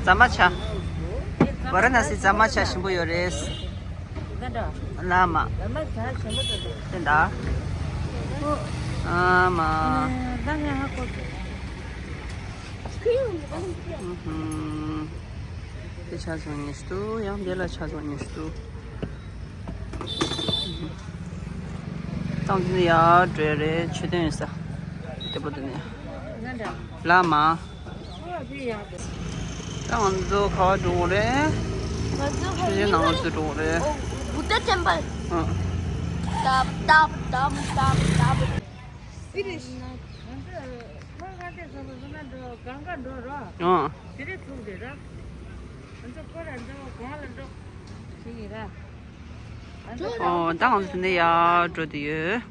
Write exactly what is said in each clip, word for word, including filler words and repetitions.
ཟ་མ་ཆ། ཝཱ་ར་ཎ་སི་ཟ་མ་ཆ་ཞིམ་པོ་ཡོད་རེད། ལ་མ། ཟ་མ་ཆ་ཞིམ་པོ་འདུག་དེ་འདྲ། ཨ་མ། ཨུ་ཧུམ། དེ་ཆ་ཚང་ཉིས་སྟོང་། ཡང་དེ་ལ་ཆ་ཚང་ཉིས་སྟོང་། ཏང་ཙི་ནི་ཡར་འགྲོ་ཡ་རེད། མཆོད་རྟེན་ཡོད་ས། དེ་པོ་དེ་ནས། ལ་མ། ད་ང་ཚོ་ག་པར་འགྲོ་དགོས་རེད། ང་ཚོ་ཕྱི་རྒྱལ་ནང་ལ་ཚུར་འགྲོ་དགོས་རེད། ཨོ། བུདྡྷ་ཊེམ་པལ། ཨ། ཏབ་ཏབ་ཏབ་ཏབ་ཏབ། ང་ཚོ་ཁོ་ང་ཚོ་ཚང་མ་ཚང་མ་འགྲོ། གང་ག་འགྲོ་ར། ཨ། དེ་རེད་ཐུག་དེ་ར། ང་ཚོ་ཁོ་ར་འགྲོ། གང་ལ་འགྲོ། ཞིག་ཡིན་ར། ཨོ། ད་ང་ཚོ་དེ་ནས་ཡར་འགྲོ་དུ་ཡོད།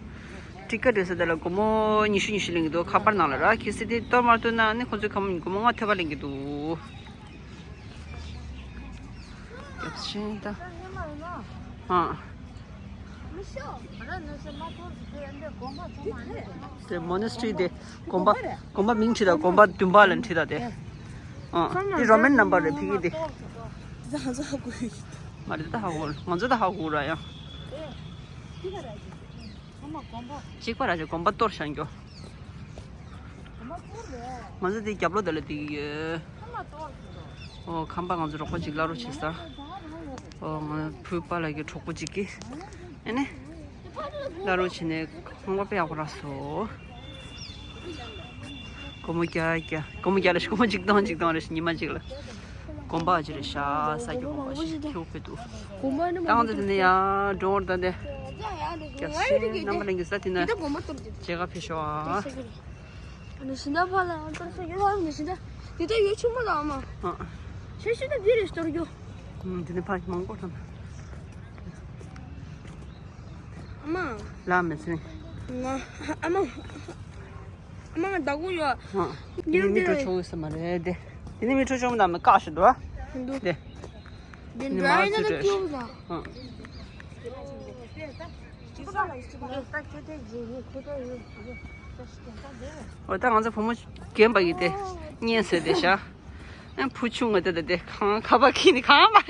ཊི་ཀེ་ཊི་རེད་ཟེར། དེ་ལ་སྒོར་མོ་ཉི་ཤུ་ཉི་ཤུ་ལེན་གྱི་འདུག་ཁ་པར་ནང་ལ་ར། གལ་སྲིད་དེ་གཏོར་མ་གཏོར་ན་ནི་ཁོ་ཚོས་ཁ་མོ་སྒོར་མོ་ལྔ་ཐོལ་པ་ལེན་གྱི་འདུག་རྒྱབ་ཆེན་ད། ཨ། དེ་མོ་ནེ་སི་ཊི་རི་དེ་དགོན་པ། དགོན་པ་མིང་བྲིས་ད། དགོན་པ་བདུན་པ་ལ་བྲིས་ད་དེ། ཨ། དེ་རོ་མན་ནམ་བར་རེད་ཕ་གི་དེ། མ་རེད། ད་ཧ་གོ། ང་ཚོ་ད་ཧ་གོ་ར་ཡང་། གཅིག་པ་ར་ཅིག་དགོན་པ་གཏོར་བཞག་འགྱོ། ང་ཚོ་དེ་རྒྱབ་ལོགས་དེ་ལ་བསྡད་ཀྱི་ཡོད། ཨོ། ཁམས་པ་ང་ཚོ་རོགས་པ་ཅིག་གླ་རོགས་བྱེད་ས། ཨོ། ང་བུ་པ་ལགས་ཀྱི་གྲོགས་པོ་ཅིག་གིས་ཨ་ནི་གླ་རོགས་བྱས་ནས་ཁང་པ་དཔེ་ཡག་པོ་རག་སོང་། སྒོར་མོ་བརྒྱ་བརྒྱ། སྒོར་མོ་བརྒྱ་ལ། སྒོར་མོ་ཆིག་སྟོང་ཆིག་སྟོང་རེ་ཉི་མ་གཅིག་ལ། དགོན་པ་ཅིག་རེད་ཤག་ས་སྐྱ་དགོན་པ་ཞིག་ཁྱེའུ་ཕེ་འདུག་ད་ང་ཚོ་དེ་ནས་ཡར་འགྲོ་བར་ད་དེ། རྒྱབ་ཆེན་རྣམ་པ་ལྷན་རྒྱས་ས་དེ་ན་མཇལ་ཁ་ཕེབས་ཤོག་ཨ། ཨ་ནི་ཤིང་རྟ་ཕར་ལ་ཡང་བཏང་སོང་། ཡོད་ལ་ནི་ཤིང་རྟ་དེ་ད་ཡོད་ཆུང་མ་ལ་ཨ་མ། ཨ། ཤ་ཤིང་རྟ་འདི་རེད་གཏོར་རྒྱུ། ཨུམ། འདི་ནི་ཕ་མང་པོ་ཐོན། ཨ་མ། ལ་མི་ཚེ། ང་ཨ་མ། ཨ་མ་ང་ཟླ་དགུང་ཡོད། ཨ། འདི་ནི་མི་འགྲོ་ཆོག་གི་ས་མ་རེད་དེ། འདི་ནི་མི་འགྲོ་ཆོག་མི་འདུག་མི་བཀག་ཞིག་འདུག་ཨ། འདུག་དེ། འདི་འདྲ་ཡིན་ན་ད་ཁྱོད་ལ། ཨ། འོ་ད་ང་ཚོ་བུ་མོ་རྒན་པ་ཡིན་ཏེ་གཉེན་སྲས་དེ་ཤ། ཨ། བུ་ཆུང་ངུ་དེ་དེ་དེ་གང་ཁ་པར་ཁྱེར་ནས་གང་མ་རེད།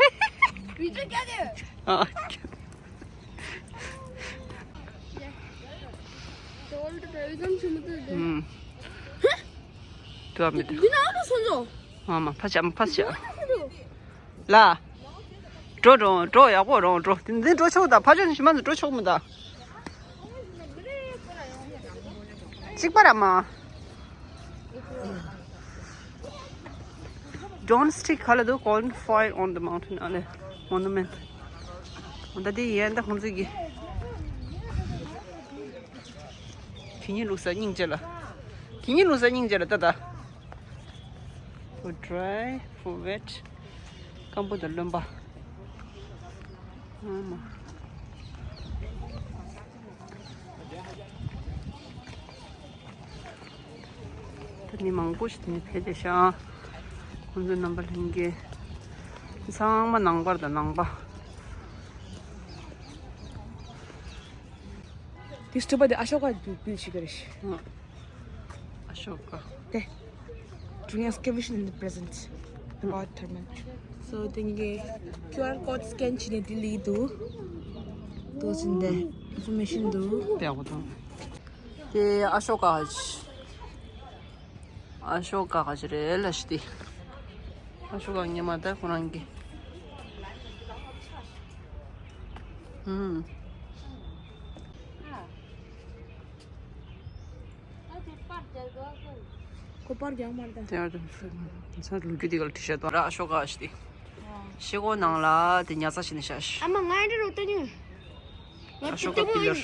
བི་ཌི་ཡོ་རྒྱག་དེ། ཨ། ཨུམ། དུ་བ་མི་འདུག་འདི་ན་ཨ་ལོ་སོང་ཙོ། ཨ་མ་ཕ་ཆ་མ་ཕ་ཆ། ལ། འགྲོ་འགྲོ་འགྲོ། ཡག་པོ་རང་འགྲོ། དེ་འདི་འགྲོ་ཆོག་ད། ཕ་ཆ་ནས་ཞི་མ་འདི་འགྲོ་ཆོག་མི་ད། གཅིག་པ་ར་མ། Don't stick ག་ལ་འདུག Cauldron fire on the mountain ཨ་ལེ། Monument ད་དེ་ཡན་ད་ཁོང་ཚོས་གི། དེ་ཉིད་བླུགས་ས་སྙིང་རྗེ་ལ། དེ་ཉིད་བླུགས་ས་སྙིང་རྗེ་ལ་ད་ད། For dry, for wet. སྐམ་པོ་དང་རློན་པ། ཨ་མ། ད་ནི་མང་པོ་ཞིག་ནི་ཕེབས་བསྡད་ཤག་ཁོང་ཚོ་རྣམ་པ་ལྷན་རྒྱས། ཚང་མ་ནང་པར་དང་ནང་པ། དེ་སྤྲུལ་པ་དེ་ཨ་ཤོ་ཀ་བུ་བུ་ཞིག་རེད། ཨ་ཤོ་ཀ་དེ། During excavation in the present, the power determined. So དེ་གི་ཀིའུ་ཨར་ཀོཌ་སི་ཀེན་བྱས་ནས་དེ་ལི་འདུག་དོ་ཟིན་དེ་ཨིན་ཕོར་མེ་ཤན་འདུག་དེ་ཡག་པོ་འདུག་དེ་ཨ་ཤོ་ཀ་ཨ་ཤོ་ཀ་ག་ཅི་རེད་ལ་ཤི་དེ། ཨ་ཤོ་ཀ་ངེས་མ་ད་ཁོ་རང་གི། ཨུམ། ཁོ་པར་རྒྱག་མ་རེད་ད། དེ་ཡར་དུ་ས་ལུ་གུ་དེ་ག་ལ་བྲིས་བཞག་དང་ར་ཨ་ཤོ་ཀ་ཨ་ཤི་དེ། ཤེལ་སྒོ་ནང་ལ་དེ་ཉ་ཚ་ཞིག་ནས་བཞག་ཤི། ཨ་མ་ང་ཡི་འདྲ་རོ་ལྟ་ཉུང་། ཨ་ཤོ་ཀ་པི་ལར།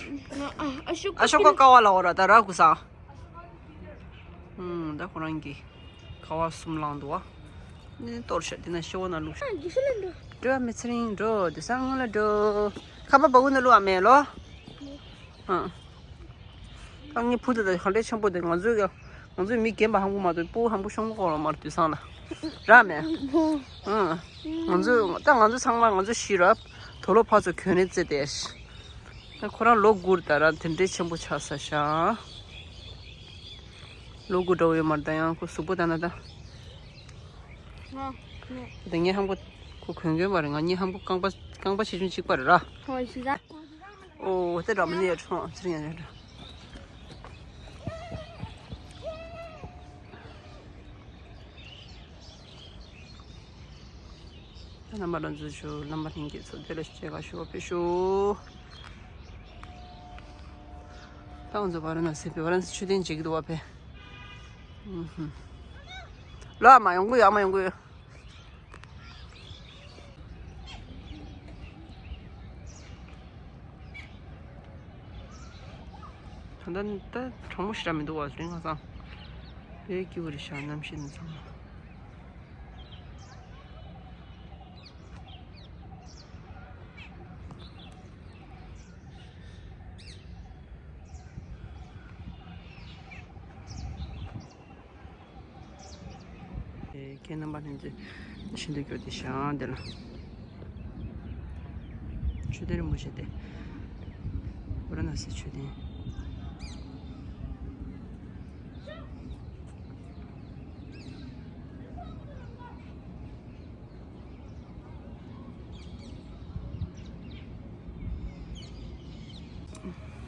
ཨ་ཤོ་ཀ་ཀ་བ་ལ་འོ་ར་ད་ར་ཀུ་ས། ཨུམ། ད་ཁོ་རང་གི་ཀ་བ་གསུམ་བླངས་འདུག་བ། ནི་གཏོར་ཤ་དེ་ན་ཤོ་ན་ལུག་ཤ། འགྲོ་མི་ཚེ་རིང་འགྲོ་དེ་སང་ང་ལ་འགྲོ། ཁ་པ་བ་གུ་ན་ལུ་ཨ་མེ་ལོ། ཨ། ད་ངའི་བུ་དེ་དང་ག་འདྲས་ཆེན་པོ་དེ། ང་ཚོའི་ང་ཚོའི་མི་རྒན་པ་ཧམ་གུ་མ་གཏོགས་སྤུ་གུ་ཧམ་གུ་ཤོང་གོ་གོ་ལ་མར་དུས་སང་ལ། ར་མེ། ཨ། ང་ཚོས་ད་ང་ཚོ་ཚང་མ་ང་ཚོ་ཤི་རབ་དོ་ལོ་ཕ་ཚོ་གྱོན་ནས་བཙལ་ཏེ། ད་ཁོ་རང་ལོ་དགུ་རེད་ད་ར། དེ་འདྲའི་ཆེན་པོ་ཆགས་ས་ཤག་ལོ་དགུ་འདྲ་བོ་ཡོད་མ་རེད་ད། ཡང་ཁོ་གཟུགས་པོ་ལྟ་ན་ད། ང་ དེ་ངའི་ཧམ་གོ་ཁོ་གོན་གོན་པ་རེད། ང་གཉིས་ཧམ་གོ་རྐང་པ་རྐང་པ་ཆེ་ཆུང་གཅིག་པ་རེད་ར། ཨོ་དེ་འདྲ་མི་ནི་ཡ་ཁྲོང་ཚེ་རིང་ཡ་འདྲ། རྣམ་པ་ལ་འཛུལ་ཞུ། རྣམ་པ་ལྷན་རྒྱས་ཚོ་བདེ་ལ་སྐྱེ་ག་ཞུ་བ་ཕེབས་ཞུ། ད་ང་ཚོ་ཝ་ར་ཎ་སི་པའི་ཝ་ར་ཎ་སི་མཆོད་རྟེན་མཇལ་གྱི་འདུག་བ་ཕེ། ལོ་ཨ་མ་ཡོང་གི་ཡོད། ཨ་མ་ཡོང་གི་ཡོད། ད་ལྟ་ད་གྲང་མོ་ཞེ་དྲག་མི་འདུག་བ། དེ་རིང་ཁ་སང་དཔེ་སྐྱིད་པོ་རེད་ཤག་གནམ་གཤིས་ནི་ཚང་མ། ཁྱེད་རྣམ་པ་ལྷན་རྒྱས་ཤིན་ཏུ་མགྱོགས་ཏེ་ཤང་དེ་ལ་མཆོད་རྟེན་རིན་པོ་ཆེ་དེ། ཝ་ར་ཎ་སི་མཆོད་རྟེན།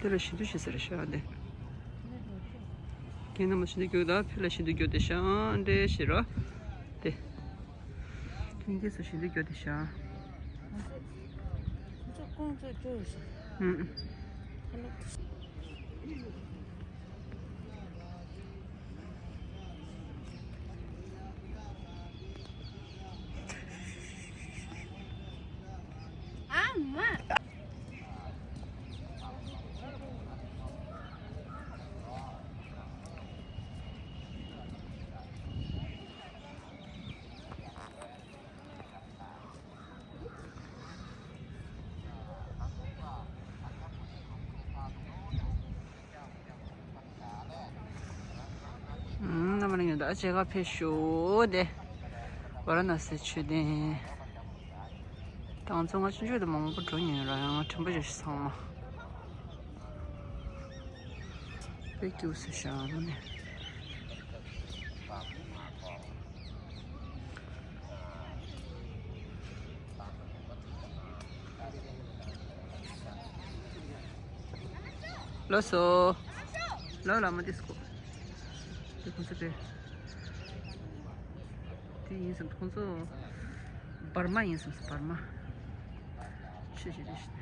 དེ་ལ་ཤིན་ཏུ་ཞེ་ས་རེད་ཤག་དེ། ཁྱེད་རྣམ་པ་ཤིན་ཏུ་མགྱོགས་ད་ཕེ་ལ་ཤིན་ཏུ་མགྱོགས་ཏེ་ཤང་འདྲེ་ཞེ་རོ། དེ། ཁྱེད་ཚོ་ཤིན་ཏུ་མགྱོགས་ཏེ་ཤང་། ཁོ་ཚོ་ཀོང་ཚོ་ཅོ་ཞིག་ཧུམ། ཨ་མ། ཨུམ། རྣམ་པ་ལྷན་རྒྱས་ད་ཅེ་ག་ཕེབས་ཤོག་དེ། ཝ་ར་ཎ་སི་མཆོད་རྟེན། ད་ང་ཚོ་སྔ་ཕྱི་མཆོད་དེ་མང་པོ་འགྲོ་མྱོང་ཡོད་ར། ཡང་དྲན་པ་ཞིག་ཚང་མ། དཔེ་སྐྱིད་པོ་བཟོས་ཤག་ཨ་མ་ནི། ལགས་སོ། ལགས་ལགས་མ་དེ་སྐོ། དེ་ཁོང་ཚོ་དེ། དེ་ཡིན་སམ་ཁོང་ཚོ། འབར་མ་ཡིན་སམ་འབར་མ། ཆེ་ཆེ་རེད་ཤི།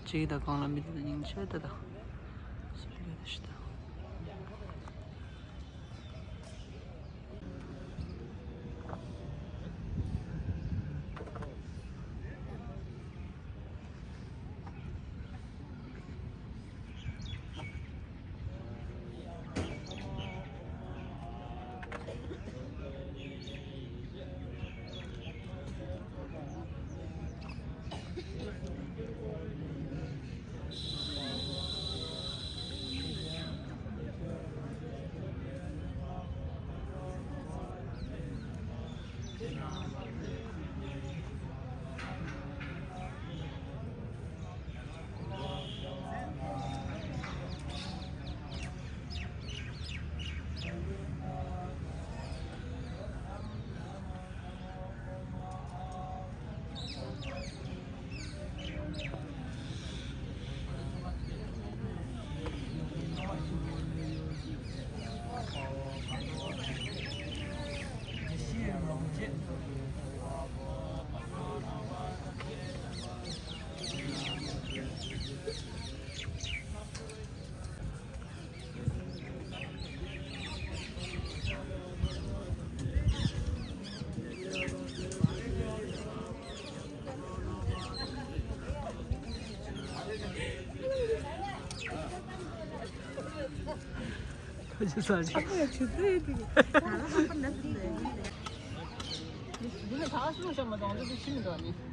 གཅིག་དང་གང་ལ་མི་དེ་དང་སྙིང་རྗེ་ད་དང་། ཞིག་ལས་ད་ཞི་ད།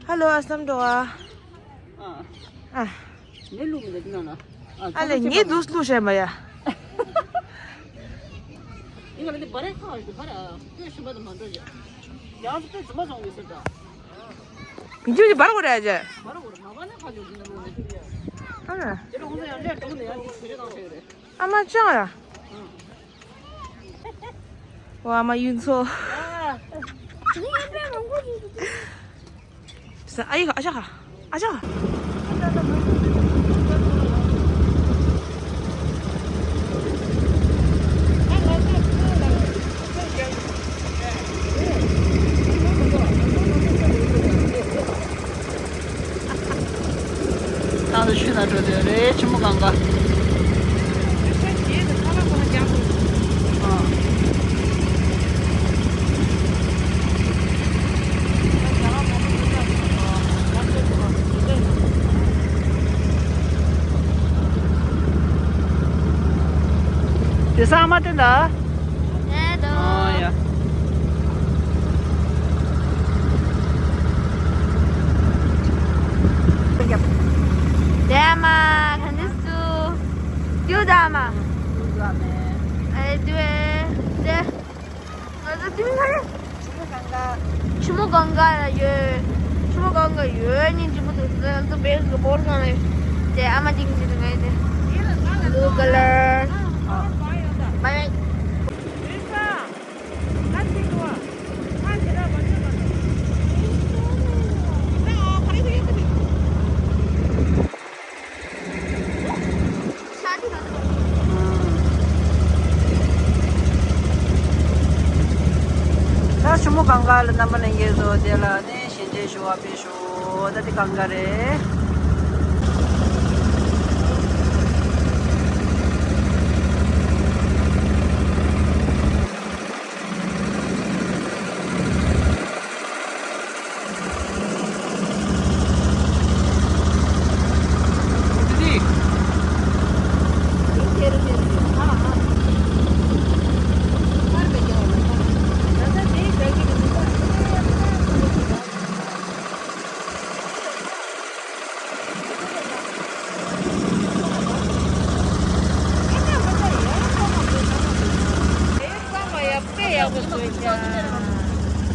ཧ་ལོ། ཨ་སམ་འགྲོ་ཨ། ཨ། ངས་བླུགས་མི་འདུག་ནང་ལ། ཨ་ལེ། ངས་འདུག་བླུགས་བྱས་མ་ཡ། ང་ལ་འདི་སྦ་རའི་ཁ་ཞིག་འདུག་ག་ར། ཁོས་ཤུ་བ་དུ་མ་འགྲོ་ཡ། ཡང་སུ་ཏོ་རྫུན་མ་བཟུང་གི་ཟེར་ད། མི་འཇུ་ཅི་སྦ་ར་གོ་ར་ཡ་ཅེ། སྦ་ར་གོ་ར་མ་སྦ་ན་ཁ་ཞོག་གི་ན་ལོ་ནི། ཨ་ར། ཅེ་ལོ་ཁོང་ཚོ་ཡང་ལས་འགྲོ་ནས་ཡང་འདི་ཁྱེད་ཅག་དང་ཕེབས་རེད། ཨ་མ་ཅང་ར། ཨ། འོ་ཨ་མ་གཡུ་མཚོ། ཨ། ངའི་ཨ་ཕའི་མང་པོ་ཞིག་འདུག་ས་ཨ་ཡི་ཁ་ཨ་ཤ་ཁ་ཨ་ཤ་ཁ། ད་ལྟ་ཆུ་ནང་འགྲོ་དེ་རེད། ཆུ་མོ་གང་ག། ཨ། དེ་ས་མ་དེ་ད། ཨེ་དོ། ཨོ་ཡ། དེ་མ་ག་འདི་སུ། ཡོད་ད་མ། ཨེ་དུ་ཨེ་དེ། ང་ཚོ་དེ་མ་རེད། ཆུ་མོ་གང་ག་ཡོད། ཆུ་མོ་གང་ག་ཡོད་ནི་འཇིགས་པོ་འདུག་ང་ཚོ་བེག་གི་བོར་གང་རེད། དེ་ཨ་མ་འཇིགས་འཇིགས་འདུག་ངས་དེ། Blue color. Bye bye. ད་ཆུ་མོ་གང་ག་ལ་རྣམ་པ་ལྷན་རྒྱས་ཚོ་དེ་ལ་ནི་ཞལ་མཇལ་ཞུ་བ་ཕེབས་ཤོག་ད་དེ་གང་ག་རེད།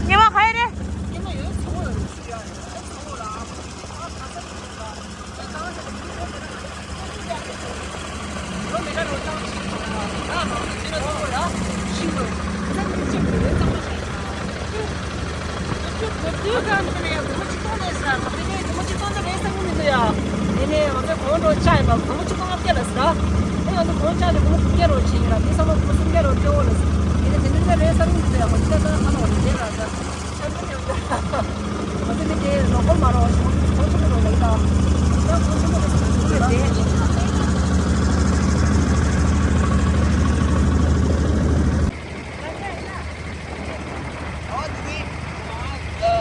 ཉི་མ་ག་ཡེ་རེད། और दीदी, वहाँ, अ,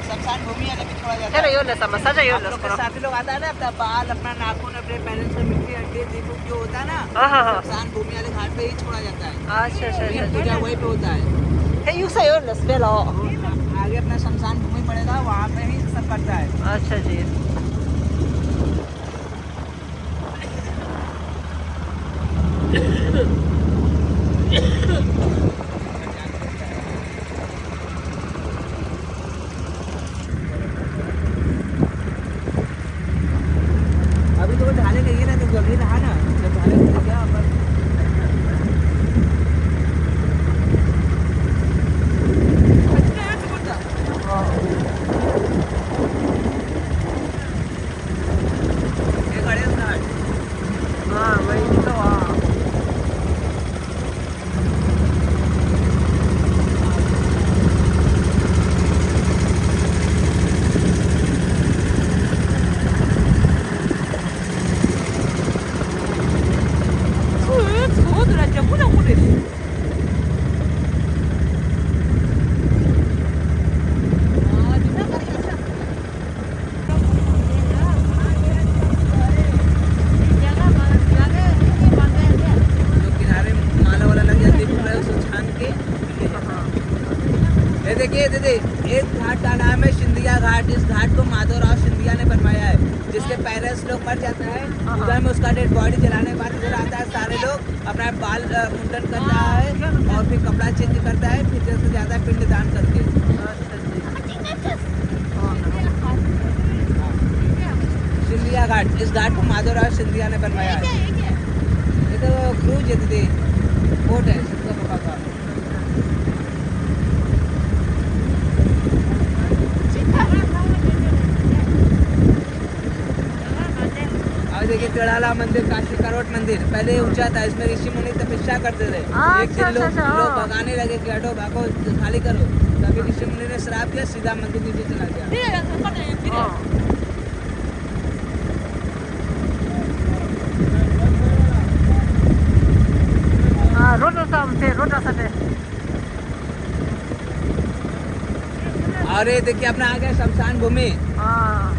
शमशान भूमि वाला भी छोड़ा जाता है। चलो, यो ले, समझ, सजा, यो आप ले, लोग के करो। साथ ही लोग आता है ना, अपना बाल, अपना नाखून, अपने पेरेंट्स से मिट्टी हड्डी, देखो, जो होता है ना, हाँ, हाँ, हाँ। शमशान भूमि वाले घाट पे ही छोड़ा जाता है। अच्छा, अच्छा, ये अच्छा, पूजा अच्छा। वहीं पे होता है। हे, यू से यो ले, स्पेल हो। आगे अपना शमशान भूमि पड़ेगा, वहाँ पे ही सब करता है। अच्छा जी। अभी तो वो ढाले गई है ना, तो जल्दी नहा ना, जब ढाले गई क्या अपन। हाँ। ये खड़े हैं ना। हाँ, वही तो, हाँ। ये देखिए दीदी, इस घाट का नाम है सिंधिया घाट। इस घाट को माधवराव सिंधिया ने बनवाया है। जिसके पेरेंट्स लोग मर जाता है, उधर में उसका डेड बॉडी जलाने के बाद उधर आता है सारे लोग, अपना बाल अ, मुंडन करता है और फिर कपड़ा चेंज करता है, फिर जैसे ज्यादा पिंड दान करके। सिंधिया घाट, इस घाट को माधवराव सिंधिया ने बनवाया है। ये तो क्रूज है दीदी, बोट है सिंधिया बाबा का। अब देखिए, चढ़ाला मंदिर, काशी करोट मंदिर, पहले ऊंचा था, इसमें ऋषि मुनि तपस्या करते थे। हाँ, एक दिन अच्छा, लोग अच्छा, अच्छा, लोग हाँ। भगाने लगे कि हटो, भागो, खाली करो। तभी ऋषि मुनि ने श्राप दिया, सीधा मंदिर नीचे चला गया। हाँ। हाँ, रोड रास्ता हम थे, रोड रास्ता थे। और ये देखिए, अपना आ गया शमशान भूमि। हाँ।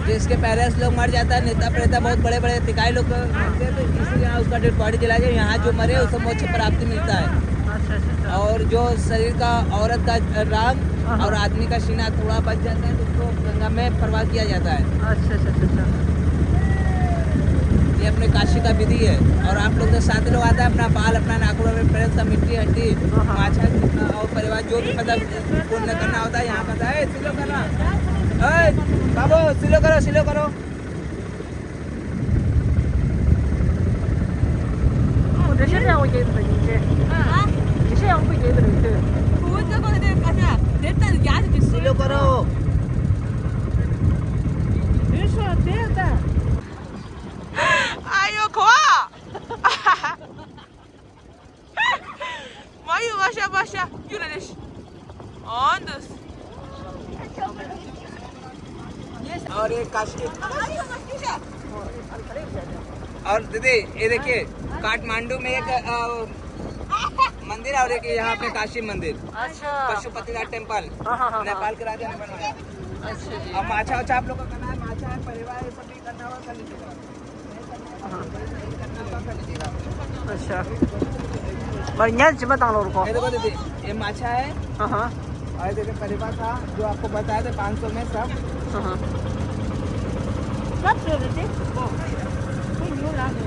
जिसके पेरेंट्स लोग मर जाता है, नेता प्रेता बहुत बड़े बड़े अधिकारी लोग आते हैं, तो इसलिए यहाँ उसका डेड बॉडी जला जाए। यहाँ जो मरे, उसे मोक्ष प्राप्ति मिलता है। अच्छा, अच्छा, अच्छा। और जो शरीर का, औरत का राग हाँ, और हाँ। आदमी का सीना थोड़ा बच जाता है, तो उसको गंगा में प्रवाह किया जाता है। अच्छा, अच्छा, अच्छा, अच्छा। ये अपने काशी का विधि है। और आप लोग तो साथ लोग आता है, अपना बाल, अपना नाखून, अपने पेरेंट्स का मिट्टी हड्डी, हाँ, हाँ। माछा और परिवार जो भी, मतलब, पुण्य करना होता है, यहाँ करता है। ए, सिलो करना। ए, बाबू, सिलो करो, सिलो करो। 我这现在我给你们一个，啊，你现在我会给你们一个。我这个那个啥，人家家里就是 सिलो करो। 人说对的。哎呦，可啊！ Mayu, basha, basha. Yürüyüş. Ondas. और ये काशी। और दीदी, ये देखिए, काठमांडू में एक, अ, मंदिर है और एक यहाँ पे काशी मंदिर। अच्छा। पशुपतिनाथ टेम्पल। हाँ, हाँ, हाँ, हाँ। नेपाल के राजा ने बनवाया। अच्छा जी। और माछा वाछा आप लोग का करना है, माछा है, परिवार, ये सब भी करना होगा, कर लीजिएगा। हाँ। अच्छा। और यहाँ जिम्मा तांग लो रुको। ये देखो दीदी, ये माछा है। हाँ, हाँ। और ये देखो परिवार था, जो आपको बताया था पाँच सौ में सब। हाँ, हाँ। सब दे देते। कोई न्यू ला दो।